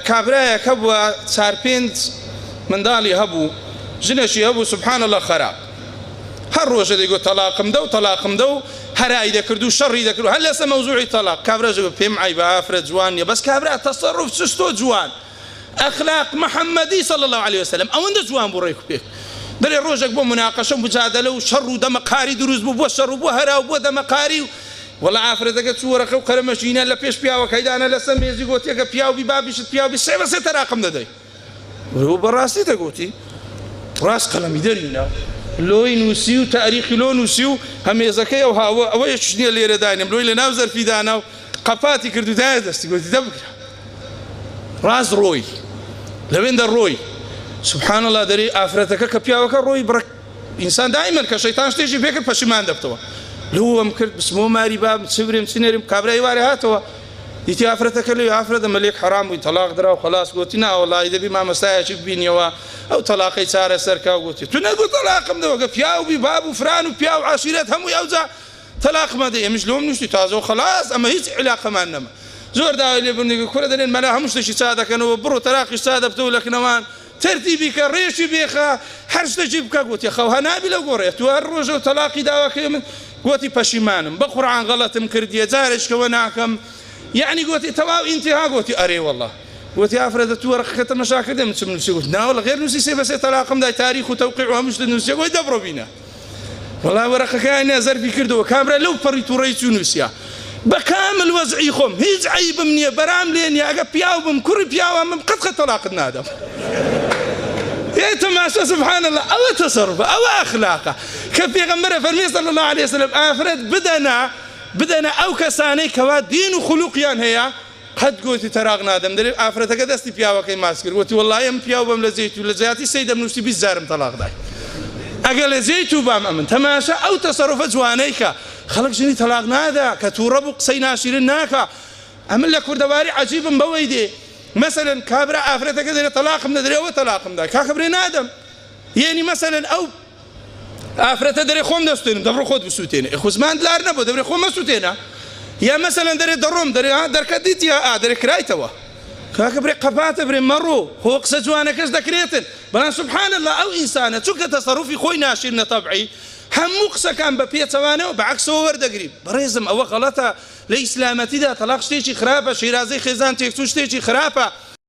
کابرایەک هەبووە چار پێنج منداڵی هەبوو ژنەشی هەبوو سبحان اللە خەراپ هەر ڕۆژە دەیگوت تەلاقم دە و تەلاقم دە و هەرای دەکرد و شەڕی دەکرد و هەر لەسەر مەوزوعی تەلاق. کابراش دەگوت پێم عەیبە ئافرەت جوان نییە بەس کابرا تەسەڕوف چستۆ جوان ئەخلاق محەممەدی صلی اللە علیە وسلم ئەوەندە جوان بوو ڕێک و پێک. دەرێ ڕۆژێک بۆ موناقەشە و مجادەلە و شەڕ و دەمەقاری دروست بوو بۆ شەڕ و بۆ هەرا و بۆ دەمەقاری و وەڵا ئافرەتەکە چوو وەرەقە و قەرەمەشینە لە پێش پیاوەکەی دانا لەسەر مێزی گۆتی ئەگەر پیاو بی بابیشت پیاو بی سێ بە سێ تەراقم دەدەی. گوتی بەڕاستی دەگۆتی؟ ڕاست قەلەمی دەرینا لۆی نووسی و تاریخی لۆ نووسی و هەمێزەکەی ئەو هاوە ئەوەیەکیش نییە لێرە داینێم لۆی لە ناو زەرفی دانا و قەپاتی کرد و دایە دەستی گۆتی دە بگرە. ڕاست ڕۆی لەوێندە ڕۆی سبحان اللە دەرێ ئافرەتەکە کە پیاوەکە ڕۆی بڕە ئینسان دائیمەن کە شەیتان شتێکی پێکرد پەشیمان دەبتەوە لۆم کرد بچمەوە ماری باب چ برێم چ نێرم کابرای وارێ هاتەوە دیتی ئافرەتەکە لێ ئافرەتە مەلێک حەرام بووی تەلاق درا و خەلاس گۆتی نا وەڵی دەبی مامەستایەکی ببینیەوە ئەو تەلاقەی چارەسەر کا گۆتی تو نەگو تەلاقم دەوە کە پیاو بی باب و فران و پیاو عەشیرەت هەمووی ئەوجا تەلاقمە دەی ئەمیش لۆم نوشتی تازە و خەلاس ئەمە هیچ عیلاقەمان نەما زۆر داوای لێ بردن کورە دەلێن مەلا هەموو شتێکی چا دەکەنەوە بڕۆ تەلاقیش چا دەبتەوە لە کنەوان تەرتیبی کە ڕێکی بێخە هەر شتێکی بکە گوتی خەوها نابی لەو گۆڕێ تو هەر ڕۆژە و تەلاقی داواکەی من گوتی پەشیمانم بە قورعان غەڵەتم کردیە جارێکەوە ناکەم یەعنی گوتی تەواو ئینتیها گوتی ئەرێ وەڵا گوتی ئافرەتە تو وەرەقەکە تەمەشا کردی من چم نووسی گوت ناوەڵا غێر نووسی سێ بە سێ تەلاقم دای تاریخ و تەوقیع و هەموو شتت نووسیە گوتی دەبڕۆ بینە وەڵا وەرەقەکەیان زەرفی کردەوە کابرا لەو پەڕی توڕەی چوو نووسیا بە کامل وەزعی خۆم هیچ عەیبم نییە بەرام لێ نییە ئەگە پیاو بم کوڕی پیاوان بم قەت قەت تەلاقت نادەم. ئێ تەماشا سبحان اللە ئەوە تەسەڕوفە ئەوە ئەخلاقە کە پێغەمبەرە فەرمی صلی اللە علیه وسلم ئافرەت بدەنە بدەنە ئەو کەسانەی کەوا دین و خولوقیان هەیە قەت گۆتی تەراق نادەم دەرێ ئافرەتەکە دەستی پیاوەکەی ماچ کرد گۆتی وەڵاهی ئەمن پیاو بم لە جێی تو لە جیاتی سەی دەمنووسی 20 جارم تەڵاق دای ئەگەر لە جێی تو بام ئەمن تەماشا ئەو تەسەروفە جوانەی کە خەڵک ژنی تەڵاق نادا کە توڕە بوو قسەی ناشیرن ناکا ئەمن لە کوردەواری عەجیبم بەوەی دێ مەسەلەن کابرا ئافرەتەکە دەرێ تەڵاقم دەدرێ ئەوە تەڵاقم دا کاکە برێ نادەم یەنی مەسەلەن ئەو ئافرەتە دەرێ خۆم دەسوتێنم دەبڕۆ خۆت بسوتێنە ئێ خو زمانت لار نەبوو دەبرێ خۆم مەسوتێنە یا مەسەلەن دەرێ دەڕۆم دەرێ ها دەرکەت دیتی ها ئا دەرێ کرایتەوە کاکە برێ قەپاتە برێ مەڕۆ خۆ قسە جوانەکەش دەکرێتن بەڵام سبحان اللە ئەو ئینسانە چونکە تەسەروفی خۆی ناشیرنە تەبعی هەموو قسەکان بە پێچەوانەوە بە عەکسەوە وەردەگری بەڕێزم ئەوە غەڵەتە لە ئیسلامەتیدا تەلاق شتێکی خراپە شیرازەی خێزان تێکچوون شتێکی خراپە.